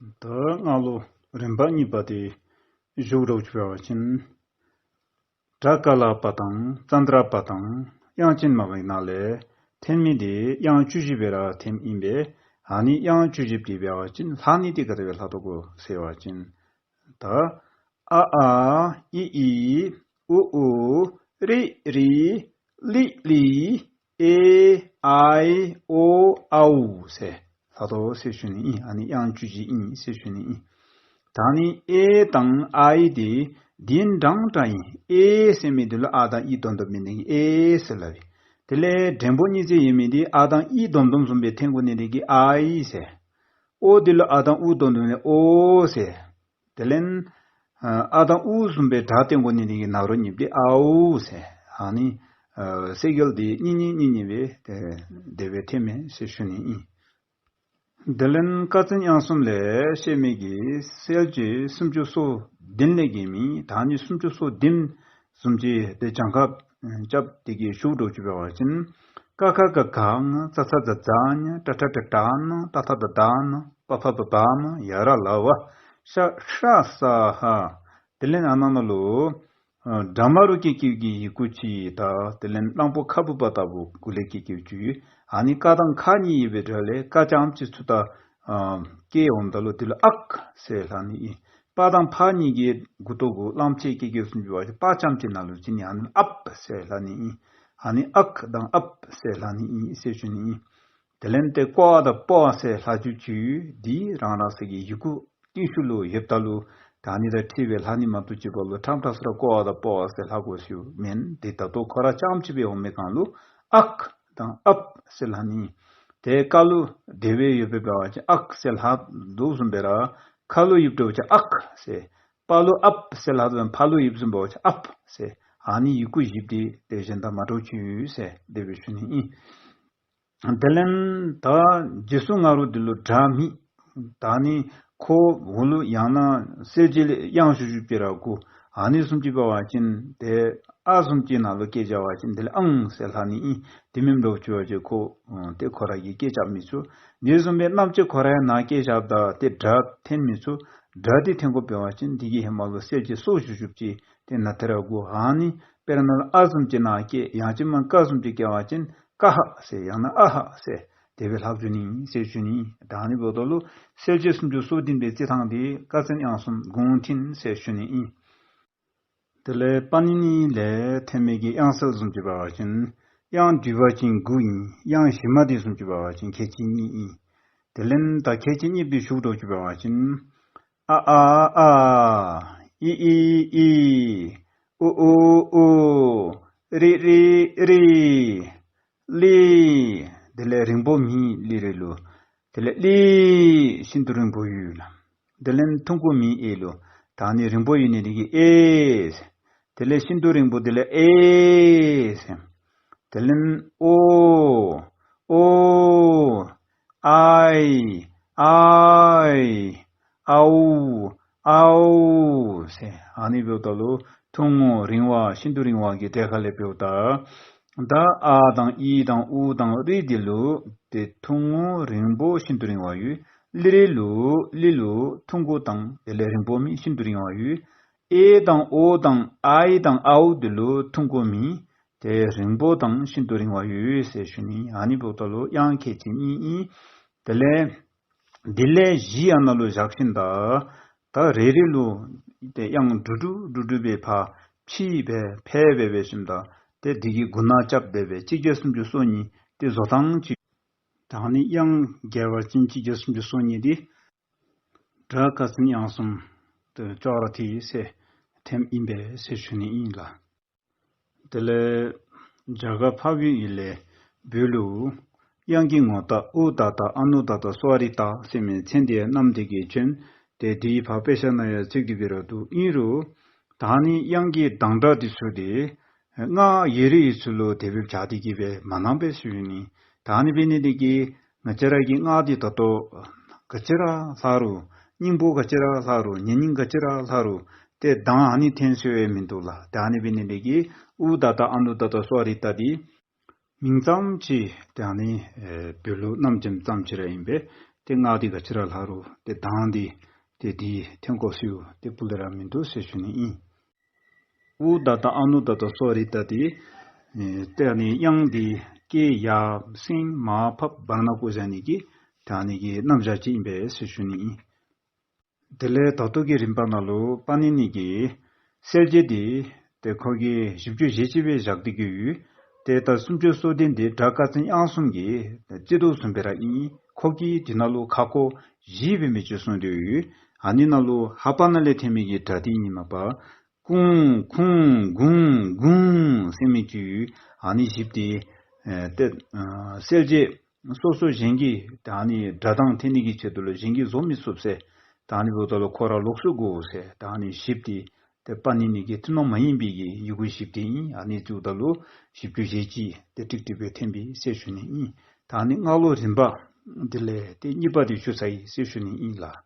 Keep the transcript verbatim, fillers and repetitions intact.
ད་སྔགས་ལུགས་རིམ་པ་གཉིས་པ་དེ་ཞུ་རོགས་ཞུ་བ་ཅིན། སྒྲ་ཀ་ལ་པ་དང་ཙནྡྲ་པ་དང་དབྱངས་ཅན་མ་པ་གི་ནང་ལས་ཐོན་མི་དེ་དབྱངས་བཅུ་བཞི་སྦེ་ར་ཐོནམ་ཨིན་པས། ཨ་ནི་དབྱངས་བཅུ་བཞི་དེ་འབད་བ་ཅིན་ལྷག་ནི་དེ་ག་དེ་སྦེ་ལྷག་དོ་གོ་ཟེར་བ་ཅིན། ད་ཨ་ཨཱ་ཨི་ཨཱི་ཨུ་ཨུ་རི་རི་ལི་ལི་ཨེ་ཨའི་ཨོ་ཨའུ་ཟེར་ལྷག་དོ་ཟེར་ཞུ་ནི་ཨིན། ཨ་ནི་དབྱངས་བཅུ་བཞི་ཨིན་ཟེར་ཞུ་ནི་ཨིན། ད་ནི་ཨེ་དང་ཨའི་དེ་དེ་འདྲན་འདྲ་ཨིན། ཨེ་ཟེར་མི་དེ་ལུ་ཨ་དང་ཨི་བསྡོམས་བསྡོམས་མི་ནི་ཨེ་ཟེར་སླབ་ཨིན། དེ་ལས་འགྲེང་བུ་གཉིས་ཚེ་ཡོད་མི་དེ་ཨ་དང་ཨི་བསྡོམས་བསྡོམས་བཟུམ་སྦེ་འཐེན་དགོ་ནི་དེ་གིས་ཨའི་ཟེར། ཨོ་དེ་ལུ་ཨ་དང་ཨུ་བསྡོམས་བསྡོམས་ནི་ཨོ་ཟེར། དེ་ལས་ཨ་དང་ཨུ་བཟུམ་སྦེ་སྒྲ་འཐེན་དགོ་ནི་དེ་གིས་ན་རོ་གཉིས་པོ་དེ་ཨའུ་ཟེར། ཨ་ནི་ཨ་གསལ་རྒྱལ་དེ་གཉིས་གཉིས་གཉིས་གཉིས་སྦེ་དེ་དེ་སྦེ་འཐེནམ་མས་ཟེར་ཞུ་ནི་ཨིན། དེ་ལས་ཀ་ཙན་དབྱངས་གསུམ་ལས་བཤད་མི་གི་གསལ་བྱེད་སུམ་ཅུ་སོ་བདུན་ལས་གྱེས་མི་ད་ནི་སུམ་ཅུ་སོ་བདུན་བཟུམ་ཅིག་དེ་གྱངས་ཁ་རྐྱབ་སྟེ་གི་ཞུ་རོགས་ཞུ་བ་ཅིན། ཀ་ཁ་ག་གྷ་ང་ཙ་ཚ་ཛ་ཛ་ཉ་ཏ་ཏྲ་ཏྲ་ཏྲ་ན་ཏ་ཐ་ད་དྷ་ན་པ་ཕ་བ་བ་མ་ཡ་ར་ལ་བ་ཤ་ཧྲ་ས་ཧ། དེ་ལས་ཨ་ནཱ་ནང་ལུ་ཨ་སྒྲ་མ་རུ་སྐྱེ་སྐྱེཝ་གི་ཡི་གུ་ཅིག་དང་དེ་ལས་གླང་པོ་ཁ་སྦུབ་པ་ལྟ་བུ་གུ་ལས་སྐྱེ་སྐྱེཝ་ཅིག། ཨ་ནི་ཀ་དང་ཁ་གཉིས་ཡོད་པའི་གྲས་ལས་ཀ་རྐྱངམ་ཅིག་ཚུར་ད་ཨ་སྐྱེ་འོངམ་ད་ལུ་དེ་ལུ་ཨཀ་ཟེར་ལྷག་ནི་ཨིན། པ་དང་ཕ་གཉིས་ཀྱི་མགུ་ཏོ་གུ་གླངམོ་ཅིག་སྐྱེ་སྐྱེཝ་བཟུམ་ཅིག་འབད་བ་ཅིན་པ་རྐྱངམ་ཅིག་ནང་ལུ་ཅིག་ནི་ཨ་ནི་ཨཔ་ཟེར་ལྷག་ནི་ཨིན། ཨ་ནི་ཨཀ་དང་ཨཔ་ཟེར་ལྷག་ནི་ཨིན་ཟེར་ཞུ་ནི་ཨིན། དེ་ལས་ཏེ་ཀོ་དང་པོ་ཟེར་ལྷག་རྒྱུ་ཅིག་འདི་རང་རང་སོའི་གི་ཡི་གུ་ཏེ་ཤུལ་ལུ་ཡོདཔ་ད་ལུ་ད་ནི་ར་འཁྲིལ་བའི་ལྷག་ནི་མ་གཏོགས་ཅིག་པ་ལུ་ཁྲམ་ཁྲ་སུ་ར་ཀོ་དང་པོ་ཟེར་ལྷག་དགོ་ཟེར་མེན། དེ་ད་ལྟོ་ཁོ་ར་རྐྱངམ་ཅིག་སྦེ་འོང་མི་གང་ལུ་ཨཀ་དང་ཨཔ་ཟེར་ལྷག་ནི། ཏེ་ཀ་ལུ་དེ་སྦེ་ཡོད་པའི་འབད་བ་ཅིན་ཨཀ་ཟེར་ལྷག་དོ་བཟུམ་སྦེ་ར་ཁ་ལུ་ཡོདཔ་འབད་བ་ཅིན་ཨཀ་ཟེར། པ་ལུ་ཨཔ་ཟེར་ལྷག་དོ་ཕ་ལུ་ཡོདཔ་བཟུམ་འབད་བ་ཅིན་ཨཔ་ཟེར། ཨ་ནི་ཡི་གུ་བཞི་དེ་དེ་གཞན་དང་མ་འདྲཝ་ཅིག་ཡོད་ཟེར་དེ་སྦེ་ཞུ་ནི་ཨིན། དེ་ལས་ད་རྗེས་སུ་ང་རོ་འདི་ལུ་སྒྲ་མེད། ད་ནི་ཁོ་འོག་ལུ་ཡང་ན་གསལ་བྱེད་ལས་དབྱངས་ཞུ་ཞུཝ་ཅིག་ར་དགོ། ཨ་ནི་བཟུམ་ཅིག་འབད་བ་ཅིན་ཏེ་ཨ་བཟུམ་ཅིག་ནང་ལུ་སྐད་རྐྱབ་པ་ཅིན་དེ་ལས་ཨང་ཟེར་ལྷག་ནི་ཨིན། དེ་མེན་འདྲཝ་ཅིག་འབད་བ་ཅིན་ཁོ་ཏེ་ཁོ་ར་གིས་སྐད་རྐྱབ་མི་ཚུགས། དེ་བཟུམ་སྦེ་རྣམ་བཅད་ཁོ་ར་ཡང་ནཱ་སྐད་རྐྱབ་ད་ཏེ་སྒྲ་འཐེན་མི་ཚུགས། སྒྲ་དེ་འཐེན་དགོཔ་འབད་བ་ཅིན་དེ་གི་ཧེ་མ་ལུ་གསལ་བྱེད་སོ་ཞུ་ཞུཝ་ཅིག་ཏེ་ནཱ་ཏེ་ར་དགོ། ཨ་ནི་དཔེར་ན་ཨ་བཟུམ་ཅིག་ནཱ་སྐད་ཡང་ཅིན་མ་ཀ་བཟུམ་ཅིག་སྐད་པ་ཅིན་ཀ་ཧ་ཟེར་ཡང་ན་ཨ་ཧ་ཟེར་དེ་སྦེ་ལྷག་ཞུ་ནི་ཟེར་ཞུ་ནི། ད་ནི་འབདཝ་ད་ལུ་གསལ་བྱེད་སུམ་ཅུ་སོ་བདུན་པའི་རྩི་ཐངས་དེ་ཀ་ཙན་དབྱངས་གསུམ་གུང་ཐུན་ཟེར་ཞུ་ནི་ཨིན། དེ་ལས་པ་ཎི་ནི་ལས་ཐོན་མི་གི་དབྱངས་གསལ་བཟུམ་ཅིག་འབད་བ་ཅིན་དབྱངས་བསྡུས་པ་ཅིན་དགུ་ཨིན། དབྱངས་གཞི་མ་དེ་བཟུམ་ཅིག་འབད་བ་ཅིན་ཁལ་གཅིག་གཉིས་ཨིན། དེ་ལས་ད་ཁལ་གཅིག་གཉིས་པའི་ཞུ་རོགས་ཅིག་འབད་བ་ཅིན་ཨ་ཨཱ་ཨཱ་ཨི་ཨཱི་ཨཱི་ཨུ་ཨཱུ་ཨཱུ་རི་རི་རི་ལི། དེ་ལས་རིང་པོ་མེད་ལི་རི་ལུ། དེ་ལས་ལི་ཤིན་ཏུ་རིང་པོ་ཡོད་ལགས། དེ་ལས་ཐུང་ཀུ་མེད་ཨེ་ལུ། ད་ནི་རིང་པོ་ཡོད་ནི་དེ་གིས་ཨེ་ཟེར། དེ་ལས་ཤིན་ཏུ་རིང་པོ་དེ་ལས་ཨེ་ཟེར། དེ་ལས་ཨོ་ཨོ་ཨའི་ཨའི་ཨའུ་ཨའུ་ཟེར། ཨ་ནི་འབདཝ་ད་ལུ་ཐུང་ངུ་རིང་བ་ཤིན་ཏུ་རིང་བ་གི་གྲས་ཁ་ལས་འབདཝ་ད། ད་ཨ་དང་ཨི་དང་ཨུ་དང་རི་དེ་ལུ་ཏེ་ཐུང་ངུ་རིང་པོ་ཤིན་ཏུ་རིང་བ་ཡོད། ལི་རི་ལུ་ལི་ལུ་ཐུང་ཀུ་དང་དེ་ལས་རིང་པོ་མེད་ཤིན་ཏུ་རིང་བ་ཡོད། ཨེ་དང་ཨོ་དང་ཨའི་དང་ཨའུ་དེ་ལུ་ཐུང་ཀུ་མེད། ཏེ་རིང་པོ་དང་ཤིན་ཏུ་རིང་བ་ཡོད་ཟེར་ཞུ་ནི། ཨ་ནི་འབདཝ་ད་ལུ་དབྱངས་ཁལ་གཅིག་གཉིས་ཨིན། དེ་ལས་དེ་ལས་གཞི་ཨ་ནཱ་ལུ་བཞག་ཞིནམ་ད་ད་རེ་རེ་ལུ་ཏེ་དབྱངས་འབྲུ་འབྲུ་འབྲུ་འབྲུ་སྦེ་ཕར་ཕྱེ་སྦེ་འཕེལ་སྦེ་འབད་ཞིནམ་ད་ཏེ་དེ་གི་མགུ་ནག་རྐྱབ་སྦེ་སྦེ་གཅིག་བརྒྱ་སུམ་ཅུ་སོ་གཉིས་ཏེ་བཟོ་ཐངས་ཅིག། ད་ནི་དབྱངས་བརྒྱ་པ་ཅིན་གཅིག་བརྒྱ་སུམ་ཅུ་སོ་གཉིས་དེ་སྒྲ་ཀ་ཙན་དབྱངས་གསུམ་ཏེ་ཅོག་ར་འཐད་ཟེར་ཐོནམ་ཨིན་པས་ཟེར་ཞུ་ནི་ཨིན་ལགས། དེ་ལས་རྒྱ་གར་འཕགས་པའི་ཡུལ་ལས་བོད་ལུ་དབྱངས་ཀྱི་ངོ་རྟགས་ཨུ་ད་ཏ་ཨ་ནུ་ད་ཏ་སྭ་རི་ཏ་ཟེར་མི་མཚན་དེ་རྣམ་འདི་གིས་བྱོན། ཏེ་དེའི་ཕར་དཔེ་ཆ་ནང་ཡང་ཚིག་དེ་སྦེ་ར་འདུག། ཨིན་རུང་ད་ནི་དབྱངས་ཀྱི་གདངས་སྒྲ་འདི་ཚུ་དེ་སྔགས་ཡིག་རིགས་ཡིག་ཚུལ་ལུ་དེ་སྦེ་བྱ་སྟེ་གི་སྦེ་མ་གནང་པས་ཟེར་ཞུ་ནི། ད་ནི་འབད་ནི་དེ་གིས་ང་བཅས་ར་གི་སྔགས་འདི་ད་ལྟོ་ག་ཅི་ར་ལྷག་རུང་སྙིང་པོ་ག་ཅི་ར་ལྷག་རུང་ཉེ་སྙིང་ག་ཅི་ར་ལྷག་རུང་ཏེ་གདངས་ཨ་ནི་འཐེན་སྲོལ་ཡང་མིན་འདུག་ལགས། ད་ནི་འབད་ནི་དེ་གིས་ཨུ་ད་ཏ་ཨ་ནུ་ད་ཏ་སྭ་རི་ཏ་འདི་མིང་ཙམ་ཅིག་ད་ནི་ཨེ་བོད་ལུགས་རྣམ་འབྱེད་ཙམ་ཅིག་ར་ཨིན་པས། ཏེ་སྔགས་འདི་ག་ཅི་ར་ལྷག་རུང་ཏེ་གདངས་འདི་ཏེ་འདི་འཐེན་དགོ་ཟེར་ཏེ་སྤུ་ལས་ར་མིན་འདུག་ཟེར་ཞུ་ནི་ཨིན། ཨུ་ད་དང་ཨ་ནུ་ད་དང་སོ་རི་ད་འདི་ཨེ་ཏེ་ཨ་ནི་དབྱངས་འདི་སྐད་ཡར་སེང་མར་ཕབ་བར་ན་བཀོ་བཞག་ནི་གི་ད་ཨ་ནི་གི་རྣམ་གཞག་ཅིག་ཨིན་པས་ཟེར་ཞུ་ནི་ཨིན། དེ་ལས་ད་ལྟོ་གི་རིམ་པ་ནང་ལུ་པ་ཎི་ནི་གི་གསལ་བྱེད་འདི་ཏེ་ཁོ་གིས་བཞི་བཅུ་ཞེ་གཅིག་སྦེ་བཞག་སྟེ་གི་ཡོད། ཏེ་ད་སུམ་ཅུ་སོ་བདུན་འདི་སྒྲ་ཀ་ཚིག་དབྱངས་གསུམ་གྱི་ཏེ་སྤྱི་ལྡོག་བཟུམ་སྦེ་ར་ཨིན། ཁོ་གིས་འདི་ནང་ལུ་ཁ་སྐོང་བཞི་འབད་མི་ཅིག་གསུངས་ཏེ་ཡོད། ཨ་ནི་ནང་ལུ་ཧ་པ་ན་ལས་འཐེན་མི་གི་སྒྲ་འདི་ཨིན་མས་པ། ཀུང་ཁུང་གུང་གུང་ཟེར་མི་ཅིག་ཡོད། ཨ་ནི་བཞི་འདི་ཨེ་ཏེ་ཨ་གསལ་བྱེད་སོ་སོ་གཞན་གྱིས་ད་ཨ་ནི་སྒྲ་གདངས་འཐེན་ནི་གི་ཆེད་དུ་ལུ་གཞན་གྱིས་བཟོ་མི་ཚུགས་ཟེར། ད་ཨ་ནི་འབདཝ་ད་ལུ་ཁོ་ར་ལོགས་སུ་དགོ་ཟེར། ད་ཨ་ནི་བཞི་འདི་ཏེ་པ་ཎི་ནི་གི་ཐུན་མོང་མ་ཡིན་པའི་གི་ཡི་གུ་བཞི་འདི་ཨིན། ཨ་ནི་བཙུགས་ད་ལུ་བཞི་བཅུ་ཞེ་གཅིག་ཏེ་ཀྲིག་ཀྲི་སྦེ་འཐེན་པས་ཟེར་ཞུ་ནི་ཨིན། ད་ཨ་ནི་སྔགས་ཀློག་རིམ་པ་འདི་ལས་ཏེ་གཉིས་པ་འདི་ཞུ་ཚར་ཡི་ཟེར་ཞུ་ནི་ཨིན་ལགས།